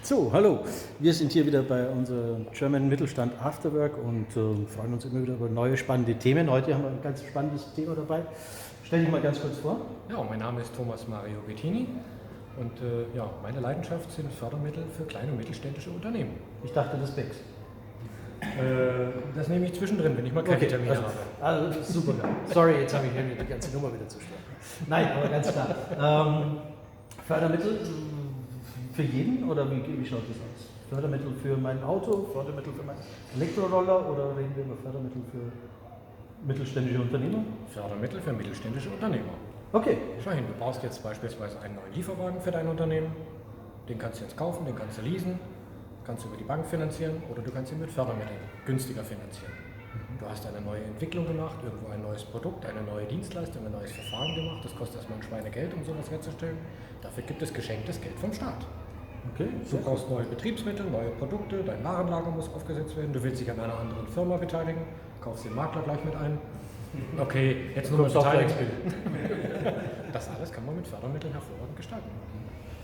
So, hallo. Wir sind hier wieder bei unserem German Mittelstand Afterwork und freuen uns immer wieder über neue spannende Themen. Heute haben wir ein ganz spannendes Thema dabei. Stell dich mal ganz kurz vor. Ja, mein Name ist Thomas Mario Bettini und ja, meine Leidenschaft sind Fördermittel für kleine und mittelständische Unternehmen. Ich dachte, das wächst. Das nehme ich zwischendrin, wenn ich mal keine Termine also, habe. Also, super geil. Sorry, jetzt habe ich hier die ganze Nummer wieder zerstört. Nein, aber ganz klar. Fördermittel für jeden oder wie schaut das aus? Fördermittel für mein Auto, Fördermittel für meinen Elektroroller oder reden wir über Fördermittel für mittelständische Unternehmer? Fördermittel für mittelständische Unternehmer. Okay. Schau hin, du brauchst jetzt beispielsweise einen neuen Lieferwagen für dein Unternehmen. Den kannst du jetzt kaufen, den kannst du leasen, kannst du über die Bank finanzieren oder du kannst ihn mit Fördermitteln günstiger finanzieren. Du hast eine neue Entwicklung gemacht, irgendwo ein neues Produkt, eine neue Dienstleistung, ein neues Verfahren gemacht. Das kostet erstmal ein Schweinegeld, um sowas herzustellen. Dafür gibt es geschenktes Geld vom Staat. Okay, du brauchst neue Betriebsmittel, neue Produkte, dein Warenlager muss aufgesetzt werden, du willst dich an einer anderen Firma beteiligen, kaufst den Makler gleich mit ein. Okay, jetzt nur mal beteiligen. Das alles kann man mit Fördermitteln hervorragend gestalten.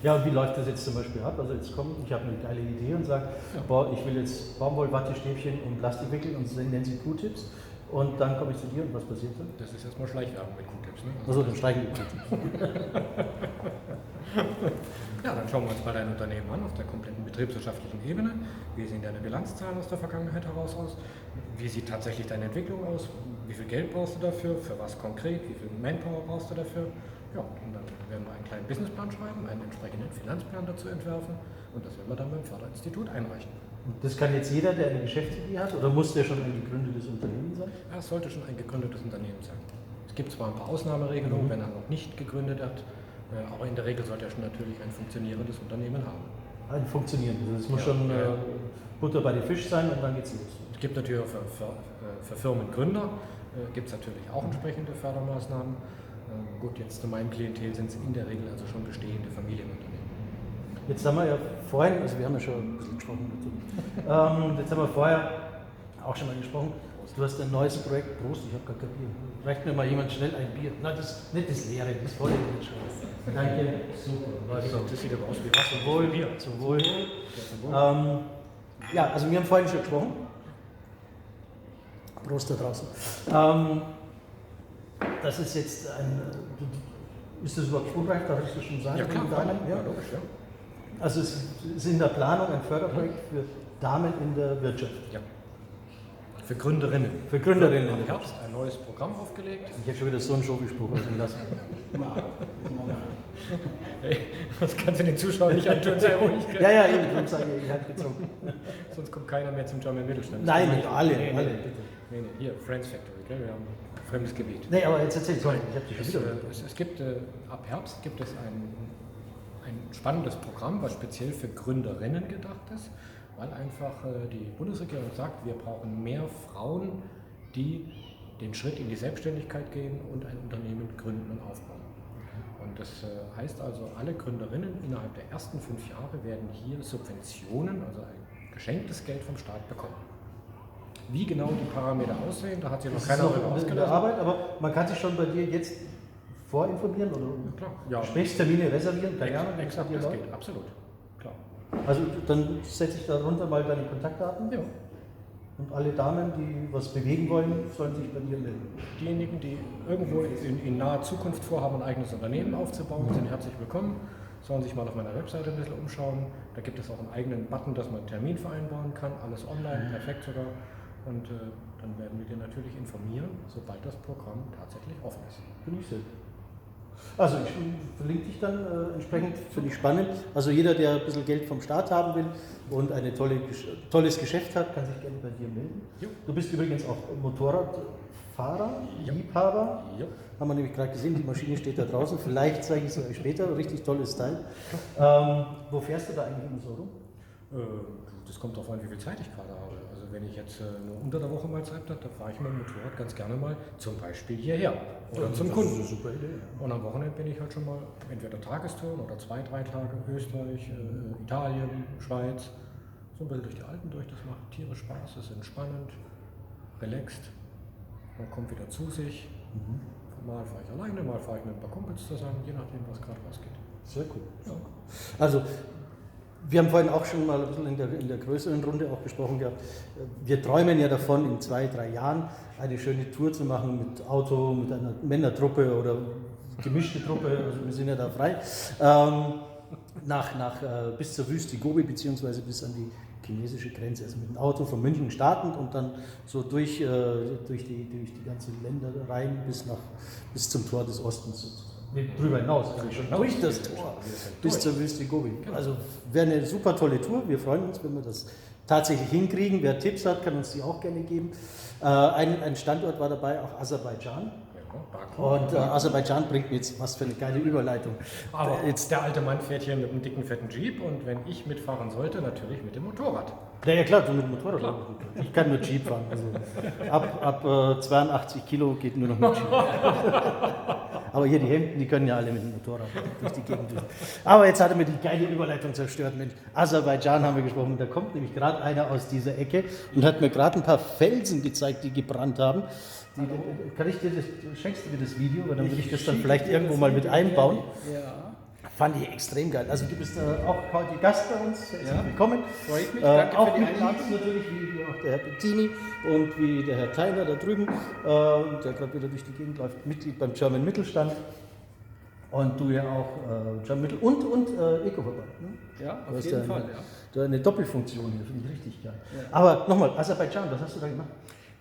Ja, und wie läuft das jetzt zum Beispiel ab? Also jetzt kommt, ich habe eine geile Idee und sage, ja, boah, ich will jetzt Baumwollwattestäbchen und Plastikwickel und nennen sie Q-Tips. Und dann komme ich zu dir und was passiert dann? Das ist erstmal Schleichwerbung mit Q-Tips, ne? Also dann streichen die Q-Tips. Ja, dann schauen wir uns mal dein Unternehmen an auf der kompletten betriebswirtschaftlichen Ebene. Wie sehen deine Bilanzzahlen aus der Vergangenheit heraus aus? Wie sieht tatsächlich deine Entwicklung aus? Wie viel Geld brauchst du dafür? Für was konkret? Wie viel Manpower brauchst du dafür? Ja, und dann werden wir einen kleinen Businessplan schreiben, einen entsprechenden Finanzplan dazu entwerfen und das werden wir dann beim Förderinstitut einreichen. Und das kann jetzt jeder, der eine Geschäftsidee hat, oder muss der schon ein gegründetes Unternehmen sein? Ja, es sollte schon ein gegründetes Unternehmen sein. Es gibt zwar ein paar Ausnahmeregelungen, wenn er noch nicht gegründet hat, aber in der Regel sollte er schon natürlich ein funktionierendes Unternehmen haben. Ein funktionierendes, also es muss Ja, schon, ja, ja. Butter bei den Fisch sein und dann geht's los. Es gibt natürlich auch für Firmengründer gibt's natürlich auch entsprechende Fördermaßnahmen. Gut, jetzt zu meinem Klientel sind's in der Regel also schon bestehende Familienunternehmen. Jetzt haben wir ja vorhin, also wir haben ja schon ein bisschen gesprochen dazu. Jetzt haben wir vorher auch schon mal gesprochen. Du hast ein neues Projekt, Prost, ich hab gar kein Bier. Reicht mir mal jemand schnell ein Bier? Nein, das nicht das leere, das volle nicht schon. Danke, super. Das sieht aber aus wie Wasser. Zum Wohl. Bier. Zum Wohl. Ja, zum Wohl. Ja, also wir haben vorhin schon gesprochen. Prost da draußen. Das ist jetzt ein, ist das überhaupt spruchreif? Darf ich das schon sagen? Ja, klar. Damen? Ja. Ja, logisch, ja. Also es ist in der Planung ein Förderprojekt für Damen in der Wirtschaft. Ja. Für Gründerinnen. Für Gründerinnen. Im Herbst ein neues Programm aufgelegt. Ich hätte schon wieder so einen Schokispruch aus dem lassen. Hey, das kannst du den Zuschauern nicht antun, sei ruhig. Ja, ja, eben, darum sage ich, ich hab getrunken. Sonst kommt keiner mehr zum German Mittelstand. Nein, nicht alle, Nee, nee, alle, nee. bitte. Nee, nee, hier, Friends Factory, gell? Wir haben ein fremdes Gebiet. Nee, aber jetzt erzähl, sorry, ich hab dich schon wieder unterbrochen. Ab Herbst gibt es ein spannendes Programm, was speziell für Gründerinnen gedacht ist, weil einfach die Bundesregierung sagt, wir brauchen mehr Frauen, die den Schritt in die Selbstständigkeit gehen und ein Unternehmen gründen und aufbauen. Und das heißt also, alle Gründerinnen innerhalb der ersten 5 Jahre werden hier Subventionen, also ein geschenktes Geld vom Staat bekommen. Wie genau die Parameter aussehen, da hat sich noch Das ist keiner noch darüber in der ausgelassen. Arbeit, aber man kann sich schon bei dir jetzt vorinformieren oder Ja, klar. Ja. Gesprächstermine reservieren, keine Ahnung, wie es Exakt, bei dir das läuft. geht, absolut. Klar. Also dann setze ich darunter mal deine Kontaktdaten. Ja. Und alle Damen, die was bewegen wollen, sollen sich bei dir melden. Diejenigen, die irgendwo in naher Zukunft vorhaben, ein eigenes Unternehmen aufzubauen, sind herzlich willkommen. Sollen sich mal auf meiner Webseite ein bisschen umschauen. Da gibt es auch einen eigenen Button, dass man einen Termin vereinbaren kann. Alles online, perfekt sogar. Und dann werden wir dir natürlich informieren, sobald das Programm tatsächlich offen ist. Finde ich sehr gut. Also ich verlinke dich dann entsprechend, finde ich spannend. Also jeder, der ein bisschen Geld vom Staat haben will und ein tolles Geschäft hat, kann sich gerne bei dir melden. Jo. Du bist übrigens auch Motorradfahrer, Ja. Liebhaber. Jo. Haben wir nämlich gerade gesehen, die Maschine steht da draußen. Vielleicht zeige ich es euch später, richtig tolles Teil. Wo fährst du da eigentlich immer so rum? Das kommt darauf an, wie viel Zeit ich gerade habe. Also wenn ich jetzt nur unter der Woche mal Zeit habe, dann fahre ich mit dem Motorrad ganz gerne mal zum Beispiel hierher oder Ja, zum das Kunden. ist eine super Idee, ja. Und am Wochenende bin ich halt schon mal entweder Tagestouren oder 2, 3 Tage Österreich, Italien, Schweiz, so ein bisschen durch die Alpen durch. Das macht tierisch Spaß, ist entspannend, relaxed, man kommt wieder zu sich. Mal fahre ich alleine, mal fahre ich mit ein paar Kumpels zusammen, je nachdem, was gerade rausgeht. Sehr cool. Ja. Also Wir haben vorhin auch schon mal ein bisschen in der größeren Runde auch gesprochen gehabt. Wir träumen ja davon, in 2, 3 Jahren eine schöne Tour zu machen mit Auto, mit einer Männertruppe oder gemischte Truppe, also wir sind ja da frei, bis zur Wüste Gobi beziehungsweise bis an die chinesische Grenze, also mit dem Auto von München startend und dann so durch die ganzen Länder rein bis zum Tor des Ostens sozusagen. Nee, drüber hinaus, also schon durch das Tor bis zur Wüste Gobi. Also wäre eine super tolle Tour. Wir freuen uns, wenn wir das tatsächlich hinkriegen. Wer Tipps hat, kann uns die auch gerne geben. Ein Standort war dabei, auch Aserbaidschan. Ja, und Aserbaidschan bringt mir jetzt was für eine geile Überleitung. Aber jetzt der alte Mann fährt hier mit einem dicken, fetten Jeep und wenn ich mitfahren sollte, natürlich mit dem Motorrad. Ja, ja klar, du mit dem Motorrad. Klar. Ich kann nur Jeep fahren. Also ab 82 Kilo geht nur noch mit Jeep. Aber hier die Hemden, die können ja alle mit dem Motorrad durch die Gegend düsen. Aber jetzt hat er mir die geile Überleitung zerstört. Mensch, Aserbaidschan haben wir gesprochen. Da kommt nämlich gerade einer aus dieser Ecke und hat mir gerade ein paar Felsen gezeigt, die gebrannt haben. Kann ich dir das, schenkst du mir das Video? Weil dann würde ich das dann vielleicht irgendwo mal mit einbauen. Ja. Fand ich extrem geil. Also du bist auch heute Gast bei uns. Herzlich willkommen. Freue ich mich. Danke auch für die Einladung. Natürlich, wie auch der Herr Bettini und wie der Herr Theiner da drüben, der gerade wieder durch die Gegend läuft, Mitglied beim German Mittelstand. Und du ja auch German Mittel und Eco-Verband. Ne? Ja, auf jeden Fall. Ja. Da eine Doppelfunktion hier, finde ich richtig geil. Ja. Aber nochmal, Aserbaidschan, was hast du da gemacht?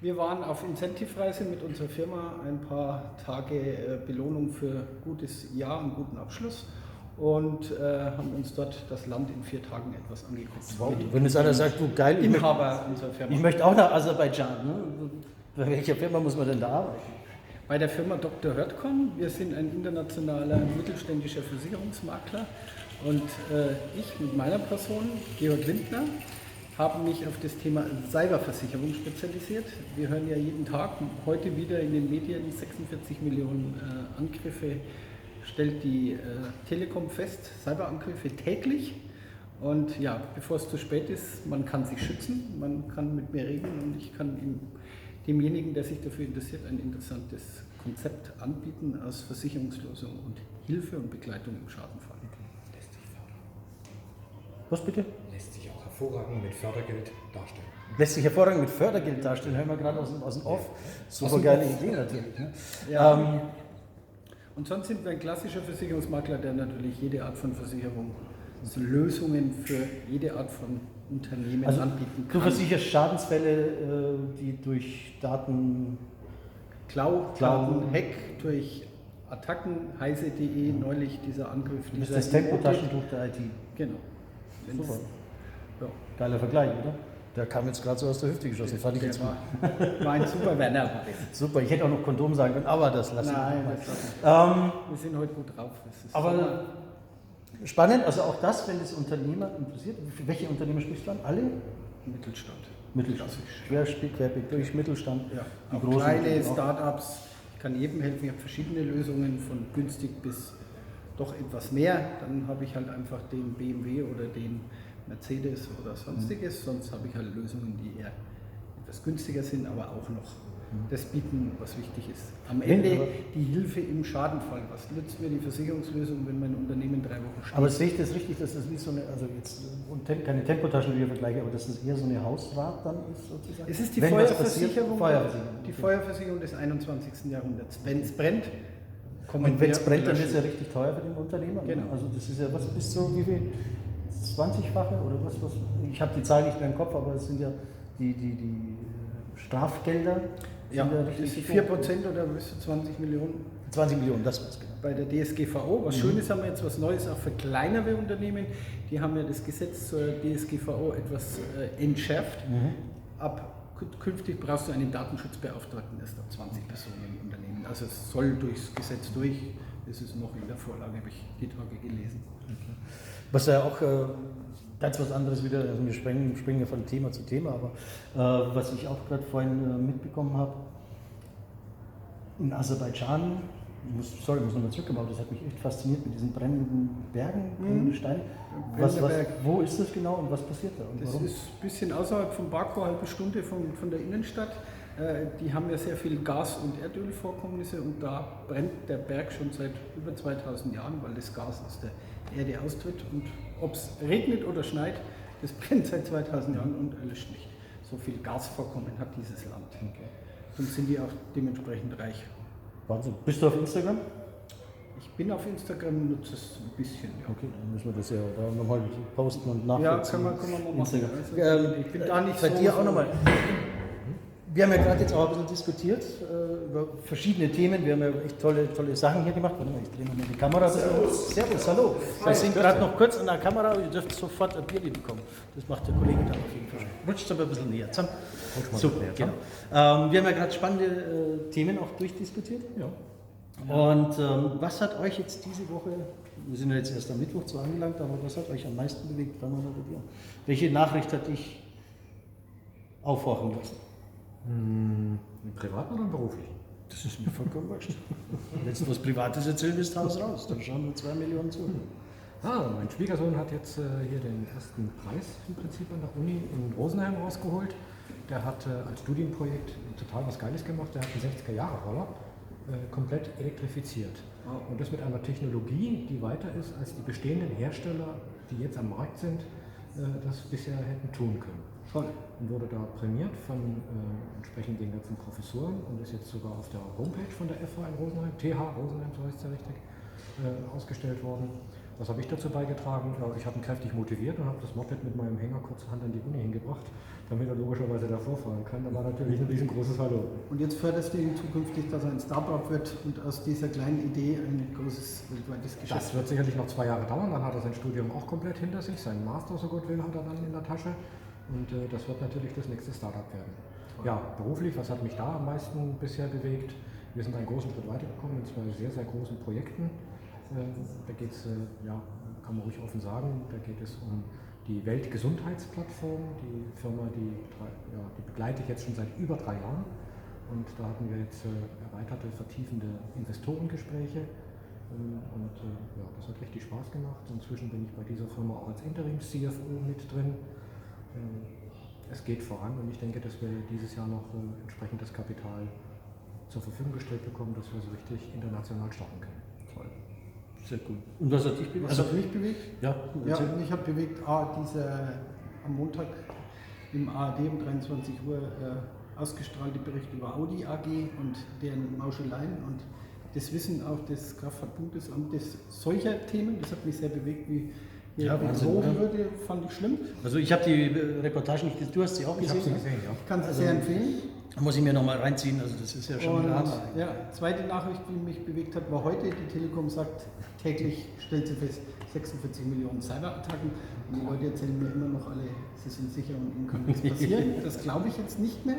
Wir waren auf Incentive-Reise mit unserer Firma, ein paar Tage Belohnung für gutes Jahr und guten Abschluss und haben uns dort das Land in 4 Tagen etwas angeguckt. Wow. Wenn jetzt einer sagt, du geil, Inhaber unserer Firma. Ich möchte auch nach Aserbaidschan. Ne? Bei welcher Firma muss man denn da arbeiten? Bei der Firma Dr. Hörtcon. Wir sind ein internationaler mittelständischer Versicherungsmakler und ich mit meiner Person, Georg Lindner, habe mich auf das Thema Cyberversicherung spezialisiert. Wir hören ja jeden Tag, heute wieder in den Medien, 46 Millionen Angriffe stellt die Telekom fest, Cyberangriffe täglich. Und ja, bevor es zu spät ist, man kann sich schützen, man kann mit mir reden und ich kann demjenigen, der sich dafür interessiert, ein interessantes Konzept anbieten aus Versicherungslösung und Hilfe und Begleitung im Schadenfall. Lässt sich fördern. Was bitte? Lässt sich auch hervorragend mit Fördergeld darstellen. Lässt sich hervorragend mit Fördergeld darstellen, hören wir gerade aus dem Off. Super geile Idee natürlich. Ne? Ja. Und sonst sind wir ein klassischer Versicherungsmakler, der natürlich jede Art von Versicherung, also Lösungen für jede Art von Unternehmen also anbieten kann. Du versicherst Schadensfälle, die durch Daten... Klau, Daten, Hack, durch Attacken, heise.de, neulich dieser Angriff. Das ist das Tempotaschentuch der IT. Genau. Super. Ja. Geiler Vergleich, oder? Der kam jetzt gerade so aus der Hüfte geschossen. Fand ich jetzt war ein super Werner. Super, ich hätte auch noch Kondom sagen können, aber das lasse ich Nein, mal. Das lasse ich. Wir sind heute gut drauf. Das ist aber super. Spannend, also auch das, wenn das Unternehmer interessiert. Welche Unternehmer sprichst du an? Alle? Mittelstand. Mittelstand. Querbeet durch Mittelstand. Ja, die auch großen kleine Start-ups. Ich kann jedem helfen. Ich habe verschiedene Lösungen von günstig bis doch etwas mehr. Dann habe ich halt einfach den BMW oder den Mercedes oder sonstiges, sonst habe ich halt Lösungen, die eher etwas günstiger sind, aber auch noch das bieten, was wichtig ist. Am Ende die Hilfe im Schadenfall. Was nützt mir die Versicherungslösung, wenn mein Unternehmen 3 Wochen steht? Aber sehe ich das richtig, dass das wie so eine, also jetzt und keine Tempotaschentücher-Vergleiche, aber dass das eher so eine Hausrat dann ist sozusagen? Es ist die wenn Feuerversicherung, Feuerversicherung, die Feuerversicherung des 21. Jahrhunderts. Wenn es brennt, und wenn es brennt, dann ist es ja richtig teuer für den Unternehmer. Genau. Also das ist ja, was bis zu wie viel? 20-fache oder was? Ich habe die Zahl nicht mehr im Kopf, aber es sind ja die Strafgelder. Ja, das sind 4% oder bis zu 20 Millionen. 20 Millionen, das war's genau. Bei der DSGVO, was Schönes haben wir jetzt, was Neues auch für kleinere Unternehmen. Die haben ja das Gesetz zur DSGVO etwas entschärft. Ab künftig brauchst du einen Datenschutzbeauftragten erst ab 20 Personen im Unternehmen. Also es soll durchs Gesetz durch. Das ist noch in der Vorlage, habe ich die Tage gelesen. Okay. Was ja auch ganz was anderes wieder, also wir springen ja von Thema zu Thema, aber was ich auch gerade vorhin mitbekommen habe, in Aserbaidschan, muss nochmal zurückkommen, aber das hat mich echt fasziniert mit diesen brennenden Bergen, brennenden Steinen. Wo ist das genau und was passiert da? Und das warum? Ist ein bisschen außerhalb von Baku, eine halbe Stunde von der Innenstadt. Die haben ja sehr viel Gas- und Erdölvorkommnisse und da brennt der Berg schon seit über 2000 Jahren, weil das Gas aus der Erde austritt. Und ob es regnet oder schneit, das brennt seit 2000 Jahren und erlischt nicht. So viel Gasvorkommen hat dieses Land. Okay. Und sind die auch dementsprechend reich. Wahnsinn. Bist du auf Instagram? Ich bin auf Instagram, nutze es ein bisschen. Ja. Okay, dann müssen wir das ja da nochmal posten und nachvollziehen. Ja, können wir mal machen. Instagram. Also, ich bin da nicht bei so. dir auch nochmal. Wir haben ja gerade jetzt auch ein bisschen diskutiert über verschiedene Themen. Wir haben ja echt tolle, tolle Sachen hier gemacht. Warte mal, ich drehe nochmal die Kamera. Servus, Servus, hallo. Wir sind gerade noch kurz an der Kamera. Ihr dürft sofort ein Bier bekommen. Das macht der Kollege dann auf jeden Fall. Rutscht aber ein bisschen näher zusammen. Super, genau. Wir haben ja gerade spannende Themen auch durchdiskutiert. Ja. Und was hat euch jetzt diese Woche, wir sind ja jetzt erst am Mittwoch zwar angelangt, aber was hat euch am meisten bewegt? Fangen wir mal bei dir an. Welche Nachricht hat dich aufwachen lassen? Im Privaten oder im Beruflichen? Das ist mir vollkommen wurscht. Wenn du was Privates erzählen willst, haus raus. Dann schauen wir 2 Millionen zu. Ah, mein Schwiegersohn hat jetzt hier den ersten Preis im Prinzip an der Uni in Rosenheim rausgeholt. Der hat als Studienprojekt total was Geiles gemacht. Der hat einen 60er-Jahre-Roller komplett elektrifiziert. Wow. Und das mit einer Technologie, die weiter ist, als die bestehenden Hersteller, die jetzt am Markt sind, das bisher hätten tun können. Toll. Und wurde da prämiert von entsprechend den ganzen Professoren und ist jetzt sogar auf der Homepage von der FH in Rosenheim, TH Rosenheim, so heißt es ja richtig, ausgestellt worden. Was habe ich dazu beigetragen? Ja, ich habe ihn kräftig motiviert und habe das Moped mit meinem Hänger kurzerhand an die Uni hingebracht, damit er logischerweise davor fahren kann. Da war natürlich ein riesengroßes Hallo. Und jetzt förderst du ihn zukünftig, dass er ein Startup wird und aus dieser kleinen Idee ein großes weltweites Geschäft. Das wird sicherlich noch 2 Jahre dauern, dann hat er sein Studium auch komplett hinter sich, seinen Master, so Gott will, hat er dann in der Tasche. Und das wird natürlich das nächste Startup werden. Toll. Ja, beruflich, was hat mich da am meisten bisher bewegt? Wir sind einen großen Schritt weitergekommen in 2 sehr, sehr großen Projekten. Da geht's, ja, kann man ruhig offen sagen, da geht es um die Weltgesundheitsplattform, die Firma, die begleite ich jetzt schon seit über 3 Jahren. Und da hatten wir jetzt erweiterte, vertiefende Investorengespräche. Das hat richtig Spaß gemacht. Inzwischen bin ich bei dieser Firma auch als Interims-C F O mit drin. Es geht voran und ich denke, dass wir dieses Jahr noch entsprechend das Kapital zur Verfügung gestellt bekommen, dass wir so richtig international starten können. Toll. Sehr gut. Und was hat dich bewegt? Was hat mich bewegt? Ja, Ja, erzähl. mich hat bewegt, dieser am Montag im ARD um 23 Uhr ausgestrahlte Bericht über Audi AG und deren Mauscheleien und das Wissen auch des Kraftfahrtbundesamtes solcher Themen, das hat mich sehr bewegt, wie hier Ja, Wahnsinn, betrogen oder? wurde, fand ich schlimm. Also ich habe die Reportage nicht gesehen, du hast sie auch Ich habe gesehen, sie ne? gesehen, ja. Ich kann sie Also sehr empfehlen. Muss ich mir nochmal reinziehen, also das ist ja schon Und, der Hammer. ja, zweite Nachricht, die mich bewegt hat, war heute, die Telekom sagt, täglich stellt sie fest, 46 Millionen Cyberattacken. Und die Leute erzählen mir immer noch alle, sie sind sicher und ihnen kann nichts passieren. Das glaube ich jetzt nicht mehr.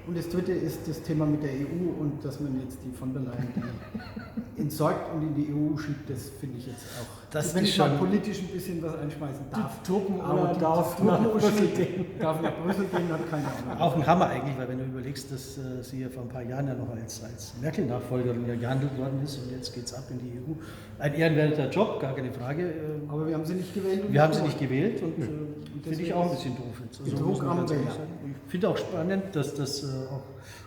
Und das dritte ist das Thema mit der EU und dass man jetzt die von der Leyen die entsorgt und in die EU schiebt, das finde ich jetzt auch. Das wenn ist ich mal schon politisch ein bisschen was einschmeißen darf. Die Turken Aber die darf Turken nach Uschi Brüssel gehen. Darf nach Brüssel gehen, hat keine Ahnung. Auch ein Hammer eigentlich, weil wenn du überlegst, dass sie ja vor ein paar Jahren ja noch als Merkel-Nachfolgerin ja gehandelt worden ist und jetzt geht's ab in die EU. Ein ehrenwerter Job, gar keine Frage. Aber wir haben sie nicht gewählt. und Wir haben sie nicht nicht gewählt und Und finde ich deswegen auch ein bisschen doof jetzt. Also, Betrug muss man am ganz ehrlich Wähler. sagen. Ich finde auch spannend, dass das auch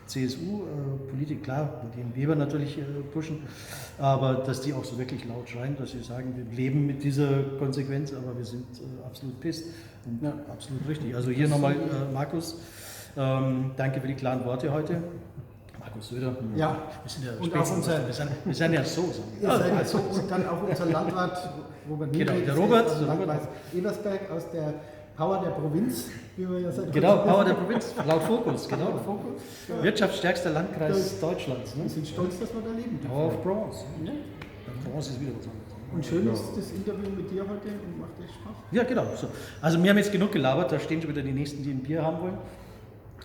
C S U-Politik, klar, mit dem Weber natürlich pushen, aber dass die auch so wirklich laut schreien, dass sie sagen, wir leben mit dieser Konsequenz, aber wir sind absolut pisst. Und Ja. absolut richtig. Also hier nochmal Markus, danke für die klaren Worte heute. Markus Söder. Ja. Wir sind ja Und auch spätestens, unser wir sind ja so, sagen wir. Ihr seid ja so. Und dann auch unser Landrat Robert Genau, Niedrig, der Robert, aus dem der Robert. Landkreis Ebersberg aus der Power der Provinz, wie wir ja seit Genau, kurzem Power der wissen. Provinz, laut Focus, genau. Laut Focus. Ja. Wirtschaftsstärkster Landkreis Das Deutschlands. Ne? Wir sind stolz, dass wir da leben dürfen. Power of Bronze. Ja. Bronze ist wieder was anderes. Und schön ist das Interview mit dir heute und macht echt Spaß. Ja, genau. So. Also wir haben jetzt genug gelabert, da stehen schon wieder die Nächsten, die ein Bier haben wollen.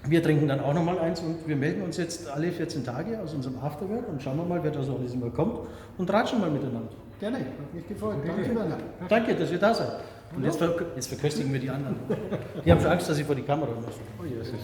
Wir trinken dann auch nochmal eins und wir melden uns jetzt alle 14 Tage aus unserem Afterwork und schauen wir mal, wer da so alles immer kommt und ratschen mal miteinander. Gerne, hat mich gefreut. Gute Danke, Idee. Werner. Danke, dass ihr da seid. Und jetzt verköstigen wir die anderen. Die haben schon Angst, dass sie vor die Kamera müssen. Oh, Jesus.